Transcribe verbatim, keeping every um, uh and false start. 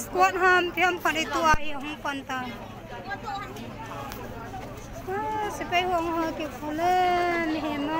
Squad ham, piam khari tua hi hung pan ta. Ah, sepai hong ha ke phule, mi hema.